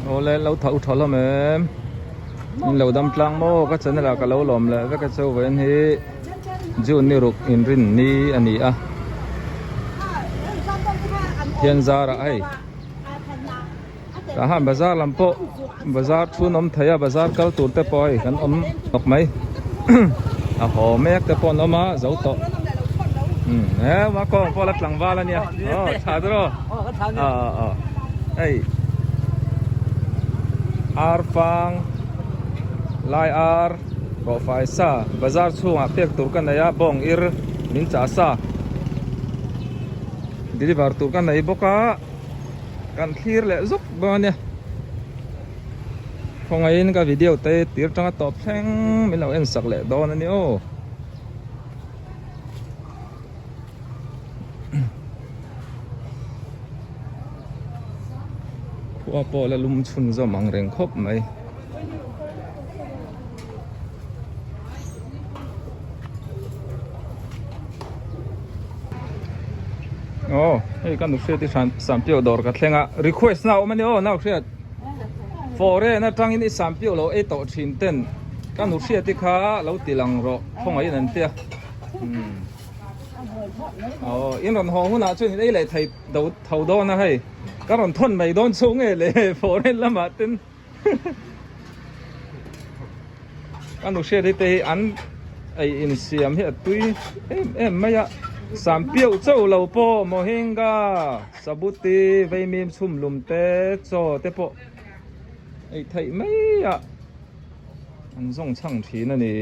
Awle lo tho tha hlawm em in lo dam tlang maw ka channel ah ka lo lawm leh vek a chu vawiin hi June ni ruk inrin ni a ni a Pathian zarah hei tah han bazar lam pawh bazar chhun awm thei a bazar kal tur te pawh hei kan awm tawk mai a haw mek te pawh an awm a zo tawh he ma kawng pawh la tlangval a nia aw tha dawr aw aw aw hei ar fang lai ar rawhfai sa bazar chhungah pek tur ka nei a bawng ir min chah sa deliver tur ka nei bawk a. Kan thlir leh zuk dawn a nia. Khawngaihin ka video te tir tanga tawp thleng min lo en sak leh dawn a ni aw. Khua pawh la lum chhun zawm ang reng khawp mai. Aw hei ka nuhriat i hran sampiau dawr ka thleng a request na a awm a ni aw nau hriat foreign atangin i sampiau lo ei tawh thin ten ka nuhriat i kha lo ti lang rawh khawngaihin an tia umm aw in rawn haw hunah chuan in ei leh thei do tho dawn a hei ka rawn thawn mai dawn chhung nge le foreign lamah ten. Ka nu hriat hi te hi an ei insiam hi a tui em em mai a sam piauh chauh lo pawh mohinga sabuti veimim chhum lum te chaw te pawh ei theih mai a an zawng chhang thin a ni.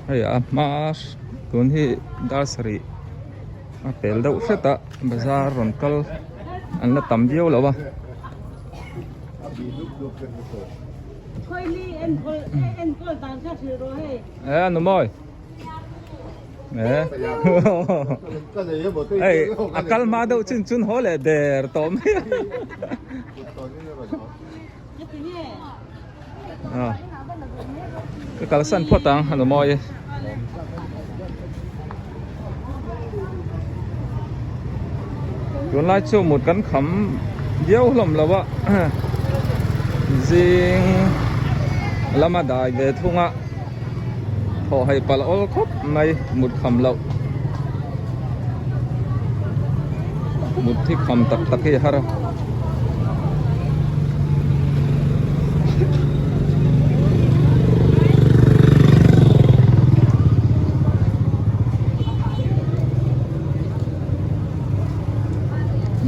Hei a hma tun hi dar sarih a pel deuh hret a bazar rawn kal. An la tam viau lo a. E a nu mawi. E. Hei a kal hma deuh chin chun haw leh der tawh mai a. Ka kalsan phawt ang a nu mawi. Tunlai chu mut kan kham viau hlawm lo a zing lama dai ve thung a thawh hei palh awl khawp mai mut kham loh mut hi kham tak tak hi a har a.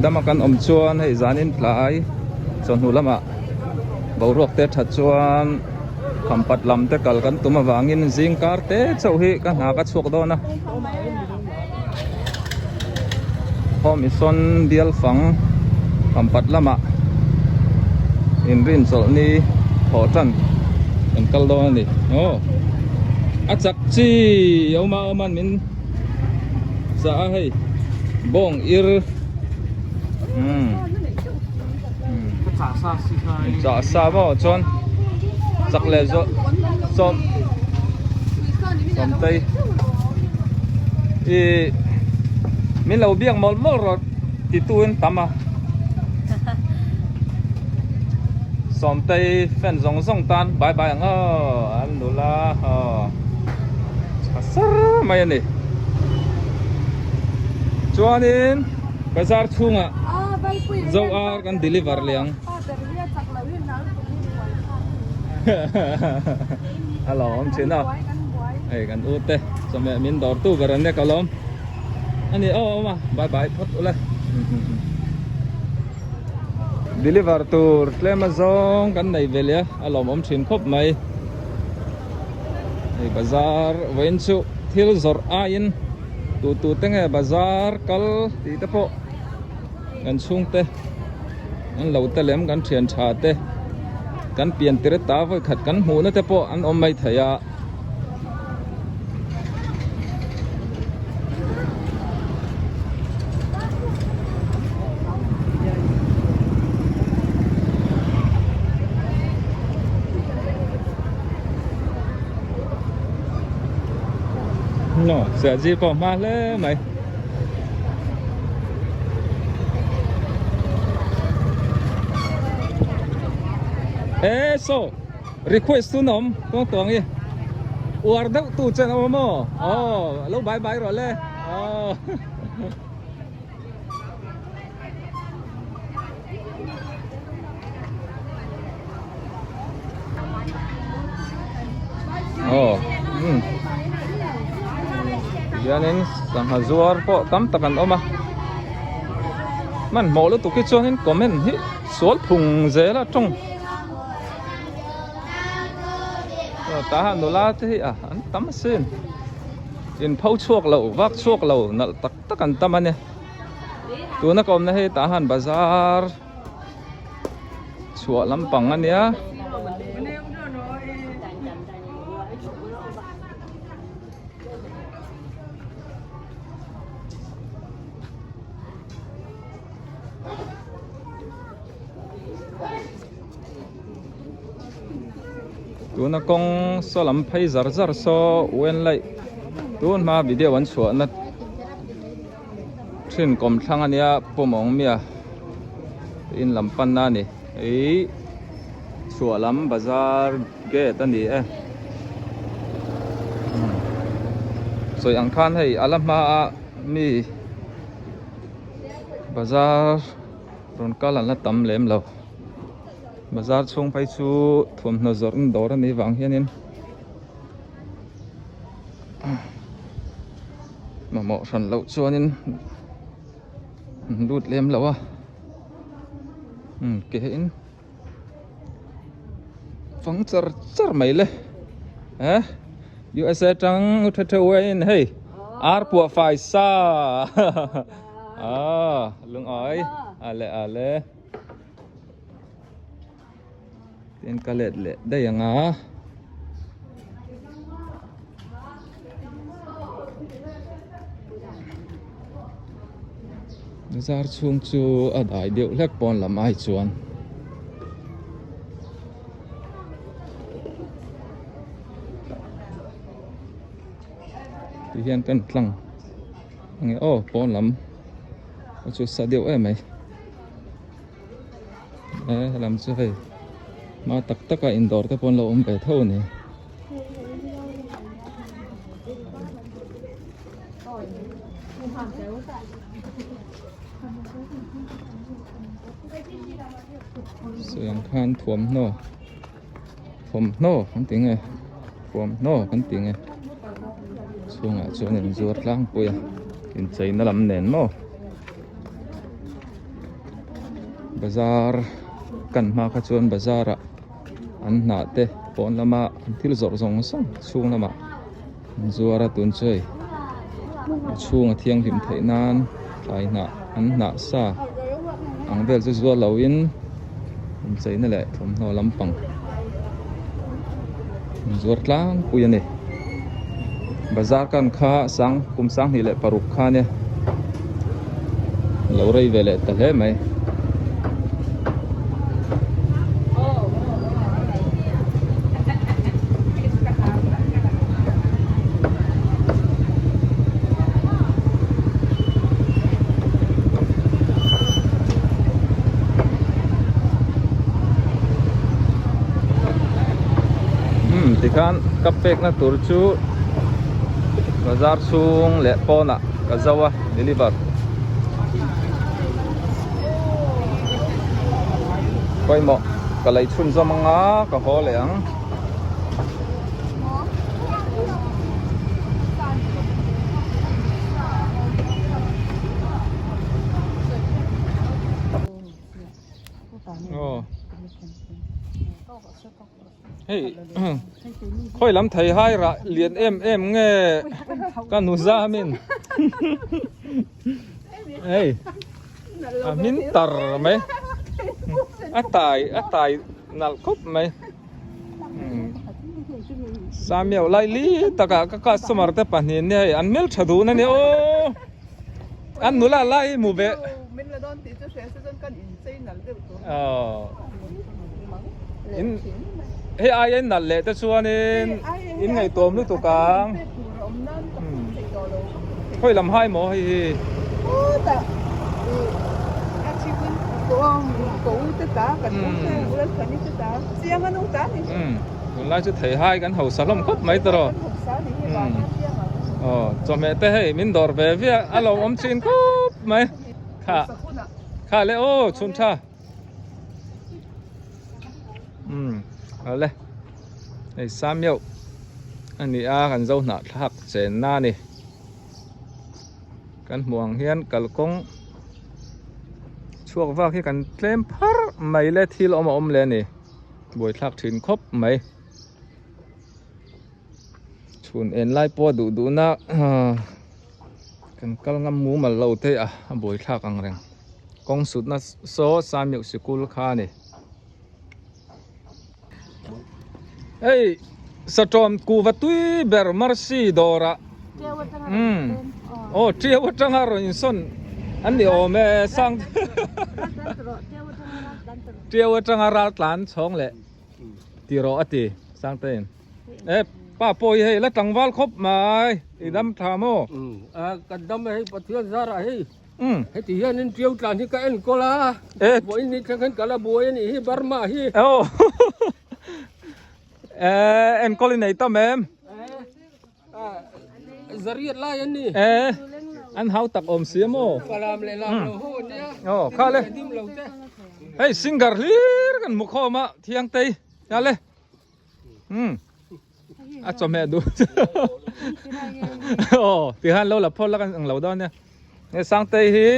Dama kan awm chuan hei zanin tlai chawhnu lamah boruak te that chuan khampat lam te kal kan tum avangin zing kar te chauh hi ka hna ka chhuak dawn a home ison bial fang khampat lamah inrin chawlh ni thawh tan kan kal dawn a ni aw a chak chi awm a awm a min. Sa a hei bawng ir umm chah sa maw chuan chak leh zawh sawm sawmtei ih min lo biak mawlh mawlh rawh titu in tam a sawmtei fan zawng zawng tan bye bye ang aw an nula aw. Tha sar mai a ni. Chuanin bazar chhungah zo ar kan deliver leh ang. A lo awm thin a. Hei kan u te chawhmeh min dawr tu ber an nia ka lawm. A ni aw awm a bye bye phawt ula. Deliver tur tlem azawng kan nei ve leh a a lawmawm thin khawp mai. Hei bazar vawiin chu thil zawrh aiin tu tu te nge bazar kal tih te pawh kan chhungte an lo te lem kan thian tha te kan pian tir ta vawi khat kan hmuhna te pawh an awm mai thei a. Siahji pawh hma hle mai. E so request tu nawm kawng tuang i uar deuh tu chen awm maw aw lo bye bye rawh le aw. Aw umm tihianin sangha zuar pawh tam tak an awm a hmanhmawh lutuk hi chuanin comment hi sual phung zel a tawng tah nula te hi a an tam asin in pho chhuak lo vak chhuak lo nalh tak tak an tam a ni tuna ka awmna hei tah han bazar chhuah lampang a nia. Tuna kawng saw lam phei zar zar saw uen laih tun hma video an chhuahna thin kawmthlang a nia pawmawng mia in lam panna a ni ih chhuah lam bazar gate a ni e sawi ang khan hei a la hma a mi bazar rawn kal an la tam lem lo. Bazar chhung phei chu thuamhnaw zawrhna dawr a nih vang hianin mamawh hran loh chuanin an lut lem lo a ke in fang char char mai le eh USA tang tha tha uain hei ar puah fai sa ah lungawi ale ale. Tin ka let leh daih ang a. Bazar chhung chu a dai deuh hlek pawn lam ai chuan. Ti hian kan tlang ang e aw pawn lam chu sa deuh em mai. E helam chu hei hma tak tak a indawr te pawh an lo awm ve tho a ni. Sawi ang khan thuamhnaw thawmhnaw kan ti nge thuamhnaw kan ti nge chhungah chuan inzuar tlangpui a incheina lam nen maw. Bazar kan hma kha chuan bazar ah an hnah te pawn lama an thil zawrh zawng zawng chhung lamah an zuar a tun chu hei a chhung a thianghlim theih nan thlai hnah an hnah sa ang vel chu zuar lo in incheina leh thawmhnaw lampang an zuar tlangpui a ni bazar kan kha sang kum sanghnih leh paruk kha nia lo rei ve leh ta hle mai. Umm tikhan ka pekna tur chu bazar chhung leh pawnah ka zo a deliver pawimawh ka lei chhunzawm anga ka haw leh ang. Hei khawi lam thei hai rah lian em em nge ka nu zamin hei a hmin tar mai a tai a tai nalh khawp mai Samiau lai li takah ka customer te pahnih nia hei an hmeltha dun a nia aw an nula lai hi hmu ve in hei aia in nalh leh te chuanin in ngaihtuam lutuk ang. Hawi lam hai maw hei hi? Khutah ih a chhipin ka u te ta kan u te u Lalthani te ta chiang an u ta ni. Umm tunlai chu thei hai kan hausa hlawm khawp mai tawh. Kan hausa ni hi vang a chiang ang. Aw chawhmeh te hei min dawr ve viah a lo awm thin khawp mai. Kha kha le aw chhun tha. Umm awle hei Samiau a ni a kan zo hnah thlak chenna a ni. Kan hmuh ang hian kalkawng chhuak vak hi kan tlem phar mai le thil awm a awm leh a ni buaithlak thin khawp mai chhun en lai pawh duh duh na kan kal ngam mumal lo te a a buaithlak ang reng kawng sutna saw Samiuk sikul kha a ni. Hei satawm kuhva tui ber Mercy dawrah umm aw tiau atanga rawn insawn an ni awm e sang tiau atanga ral tlan chhawng leh ti rawh a ti Sangtein e pa pawh hi hei la tlangval khawp mai i dam tha maw a kan dam e hei Pathian zarah hei. Heti hianin Ṭiau tlan hi ka enkawl a, vawiin ni thleng hian ka la buai a nih hi Burma hi. Aw enkawl i nei tam em? Zariat lai an ni. E an hau tak awm si a maw? Falam leh lam lo ho an nia. Aw kha le. Hei singer hlir kan hmu khawm a Thiangtei kha le. Umm a chawhmeh duh aw tihian lo la phawt la kan ang lo dawn nia he Sangtei hi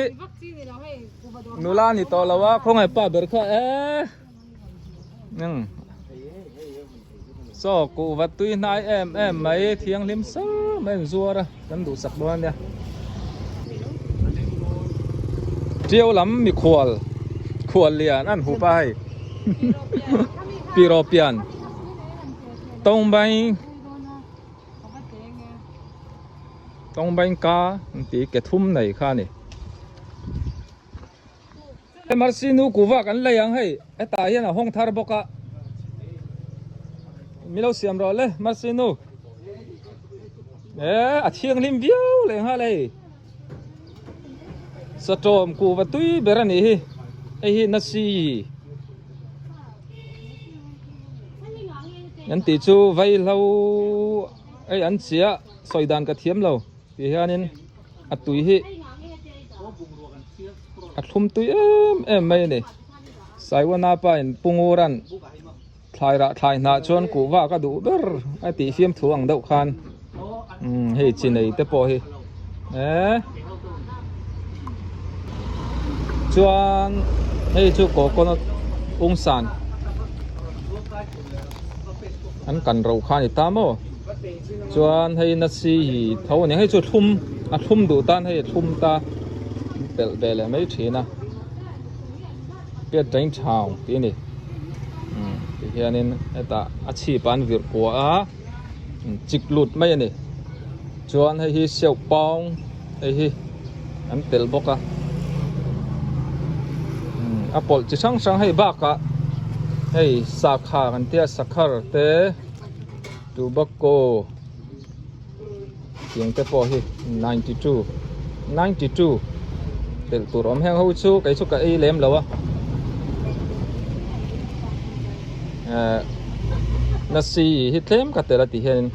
nula a ni tawh lo a khawngaih pa ber kha e umm saw kuhva tui hnai em em mai thianghlim sar mai an zuar a kan duhsak dawn ania Tiau lam mikhual khual lian an hup a hei. Piropian Tawngbain Tawngbain ka an tih ke thum nei kha a ni. MRC nu kuva kan lei ang hei hetah hian a hawng thar bawk a mi lo siam rawh le MRC nu e a thianghlim viau leh nghal hei. Satawm kuhva tui ber a nih hi hei hi nasi an tih chu vaihlo hei an chiah sawi dan ka thiam lo ti hianin a tui hi a thlum tui em em mai a ni Saiwana pa in Pu Ngura'n Thlai rah thlai hnah chuan kuhva ka duh ber a tih fiamthu ang deuh khan umm hei chi nei te pawh hi eh chuan hei chu coconut ungsan an kan ro kha a ni ta maw chuan hei nasi hi tho a ni hei chu thlum a thlum duh tan hei a thlum ta pelh ve leh mai thin a. Piat ṭain ṭhau tih a ni. Umm ti hianin hetah a chhip ah an virh kua a chik lut mai a ni. Chuan hei hi siau paung hei hi an tel bawk a. Umm a pawlh chi hrang hrang hei bakah hei sakha kan tia sakhar te tobacco tiang te pawh hi 92 92 telh tur awm heng ho chu kei chu ka ei lem lo a eh nasi hi tlem ka tel a ti hian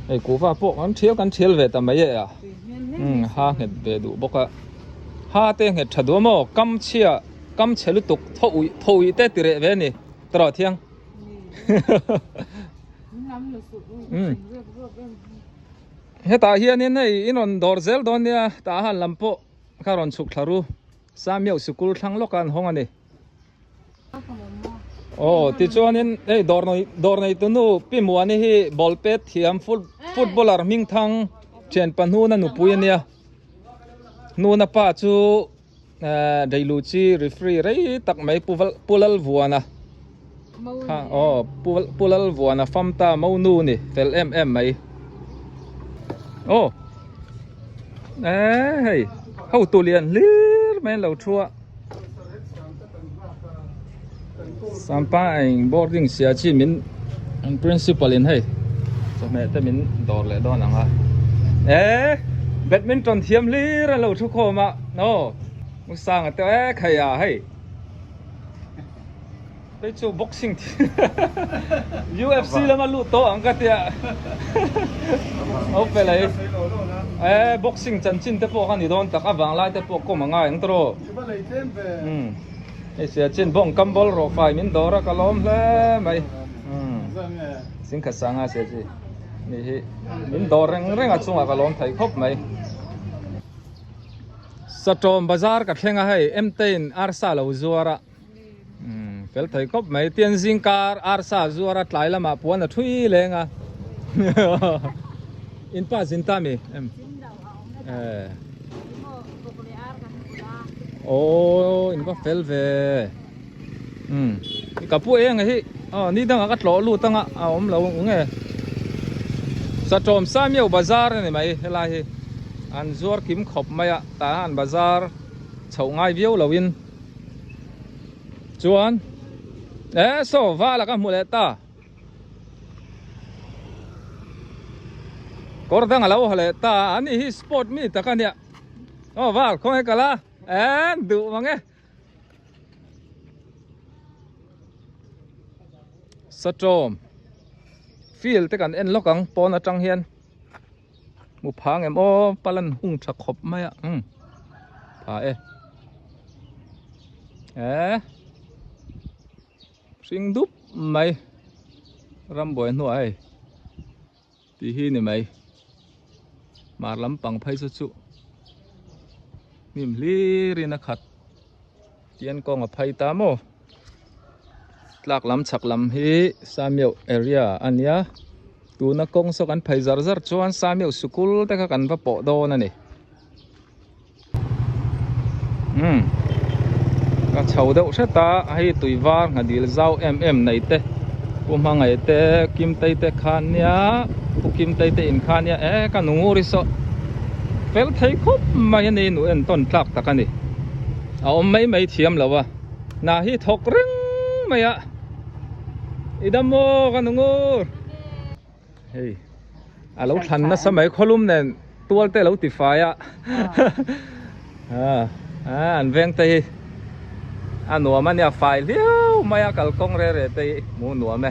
hei kuhva pawh kan thial kan thial ve ta mai e a um ha nghet ve duh bawk a ha te nghet tha duh a maw kam chhia kam chhe lutuk thaw uih thaw uih te ti reh ve a ni tawrh thiang. Hetah hianin hei in rawn dawr zel dawn nia tah han lam pawh kha rawn chhuk thla ru Samiau sikul thlang lawk a an hawng a ni. Aw tichuanin hei dawr nei dawr neitu nu Pi Muani hi ball pet thiam footballer hming thang thian pahnuna nupui a nia. Nuna pa chu Dailu chi referee rei tak mai Pu Lalvuana kha aw Pu Lalvuana famta monu ni fel em em mai aw e hei hotu lian hlir mai an lo thu a Sampa eng boarding sia chi min an principal in hei chawhmeh te min dawr leh dawn ang a e. Badminton thiam hlir an lo thu khawm a aw Musanga te e khai a hei hei chu boxing UFC lama lut tawh ang ka tia awp velai e boxing chanchin te pawh kha ni dawn tak a vanglai te pawh kawm a ngai ang tawh hei sia chin bawng kam bawlh rawh fai min dawr a ka lawm hle mai singkhat sanga sia chi. Ni hi min dawr reng reng a chungah ka lawm thei khawp mai. Satawm bazar ka thleng a hei Mtein arsa lo zuar a umm fel thei khawp mai tian zingkar arsa zuar a tlai lamah puan a thui leng a in pa zin ta mi em eh aw in va fel ve Umm ka pu eng hi aw ni dangah ka tlawh lut anga a awm lo eng nge Satawm Samiau bazar a ni mai helai hi an zuar kim khawp mai a tah hian bazar chhoh ngai viau lo in chuan e saw vala ka hmu leh ta kawr dang a lo ha leh ta a ni hi sport mi tak a nia aw val khawnge kal a en duh mang e. Satawm field te kan en lawk ang pawn atang hian hmu phang em aw palan hung tha khawp mai a umm tha e eh hring dup mai rambuai hnuah hei Tih hi ni mai. Hmar lampang phei chu chu hnim hlir in a khat. Tian kawng a phei ta maw? Tlak lam chhak lam hi Samiau area a nia. Tuna kawng saw kan phei zar zar chuan Samiau sikul te kha kan va pawh dawn a ni. Umm ka chho deuh hret a hei tui var nghadil zau em em nei te pu hmangaih te kim tei te kha nia pu kim tei te in kha nia e ka nu ngur hi saw fel thei khawp mai a ni nu entawn tlak tak a ni a awm mai mai thiam lo a hna hi thawk reng mai a i dam maw ka nu ngur. Hei a lo thlan nasa mai khawlum nen tual te lo ti fai a an veng te hi a nuam a nia fai hliau mai a kalkawng re re te hi hmuh nuam e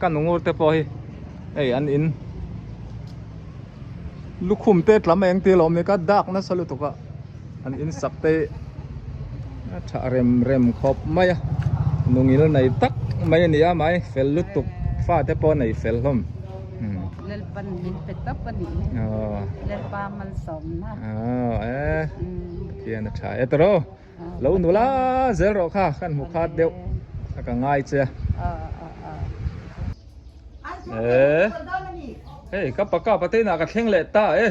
ka nungur te pawh hi hei an in lukhum te tlam eng te lawm ni ka dak nasa lutuk a an in sak te hi a tha rem rem khawp mai a nungil nei tak mai a ni a mai fel lutuk fa te pawh nei fel hlawm Lalpan min pe tawp a ni Lalpa malsawmna e Pathian a tha e tawrh lo nula zel rawh kha kan hmu khat deuh a ka ngai che e hei ka paka patein ah ka thleng leh ta e.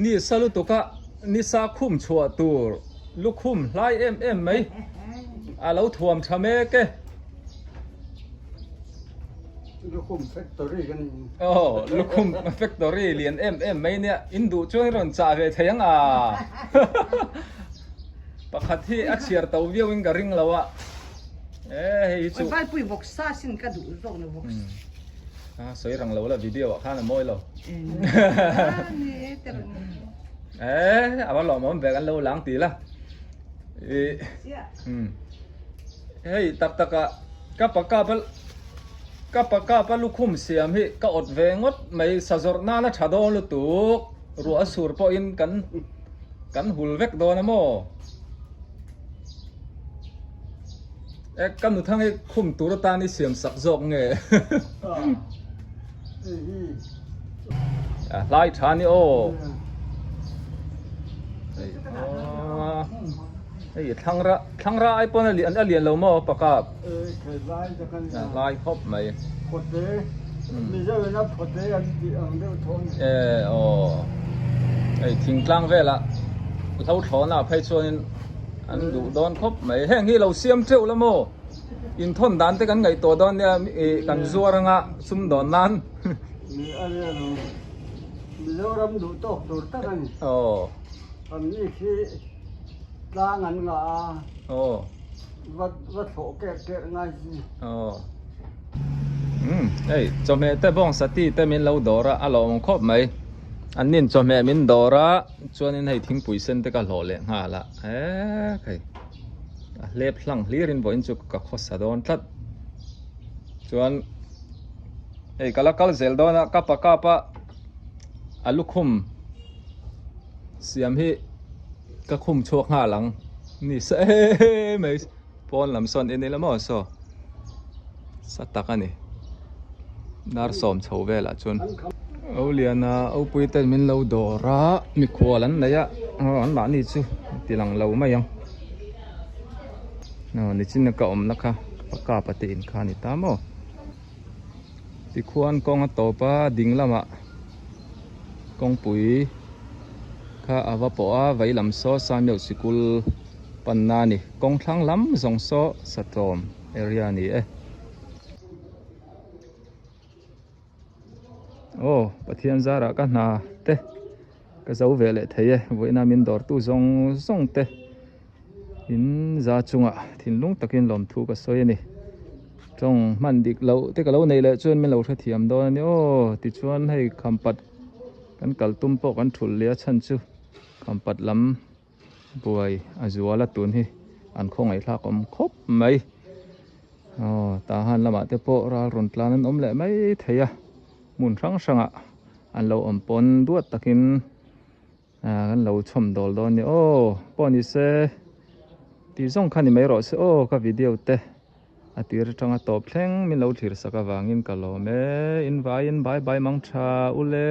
Ni sa lutuk a nisa khum chhuah tur lukhum hlai em em mai a lo thuam tha mek e. Lukhum factory kan ni. Aw lukhum factory lian em em mai nia in duh chuan i rawn chah ve thei ang a. Pakhat hi a chhiar to viau in ka ring lo a. E hei hi chu. Vaipui vawksa sin ka duh zawk na vawksa. A sawi rang lo la video ah khan a mawi lo. Eh a va lawmawm ve kan lo lang ti la. I hei tak tak ah ka paka pa ka paka pa lukhum siam hi ka awt ve ngawt mai sa zawrh nana tha dawn lutuk ruah a sur pawhin kan kan hul vek dawn a maw. E ka nu thang hi khum tur atan i siam sak zawk nge? A hlai tha ni aw. Hei thlang ra thlang ra ai pawn a lian a lian lo maw pakap. A hlai khawp mai. Phawte Mizo in a phawte an tih ang deuh thaw a ni. E aw. Hei thingtlang velah hlo thlawna phei chuanin An duh dawn khawp mai. Heng hi lo siam teuh la maw? Inthawn dan te kan ngaihtuah dawn nia ih kan zuar anga sum dawn nan. Ni a nia lo. Mizoram duh tawk tur tak a ni. Aw. An ni khi tlang an ngah a. Aw. Va va thlawh kerh kerh ngai chi. Aw. Umm hei chawhmeh te bawng sati te min lo dawr a a lawm khawp mai an nin chawhmeh min dawr a chuanin hei thingpui sen te ka hlawh leh nghal a eek hei a hlep hlang hlir in vawiin chu ka khawsa dawn tlat chuan hei ka la kal zel dawn a ka pa kap a a lukhum siam hi ka khum chhuak nghal ang ni sa em mai. Pawn lam sawn en ila maw saw sa tak a ni dar sawm chho velah chuan O Liana Opui ten min lo dawr a mikhual an nei a aw an mahni chu ti lang lo mai ang aw nichin a ka awmna kha paka pate in kha a ni ta maw tikhuan kawng a tawp a ding lamah kawngpui kha a va pawh a vei lam saw Samuel sikul. Panna a ni. Kawng thlang lam zawng saw Satawm area a ni e. Aw, Pathian zarah ka hna te ka zo ve leh thei e. Vawiina min dawrtu zawng zawng te in za chungah thinlung takin lawmthu ka sawi a ni. Tawng hman dik loh te ka lo nei leh chuan min lo hrethiam dawn a ni. Aw, tichuan hei khampat kan kal tum pawh kan thulh leh a chhan chu khampat lam. Buai a zual a tun hi an khawngaihthlak awm khawp mai. Aw tahan lamah te pawh ral rawn tlan an awm leh mai thei a hmun hrang hrangah an lo awm pawn duat takin ah kan lo chhawm dawl dawn a ni aw pawh ni se tih zawng kha ni mai rawh se aw ka video te a tir atanga tawp thleng min lo thlir sak avangin ka lawm e in vaiin bye bye mang tha ule.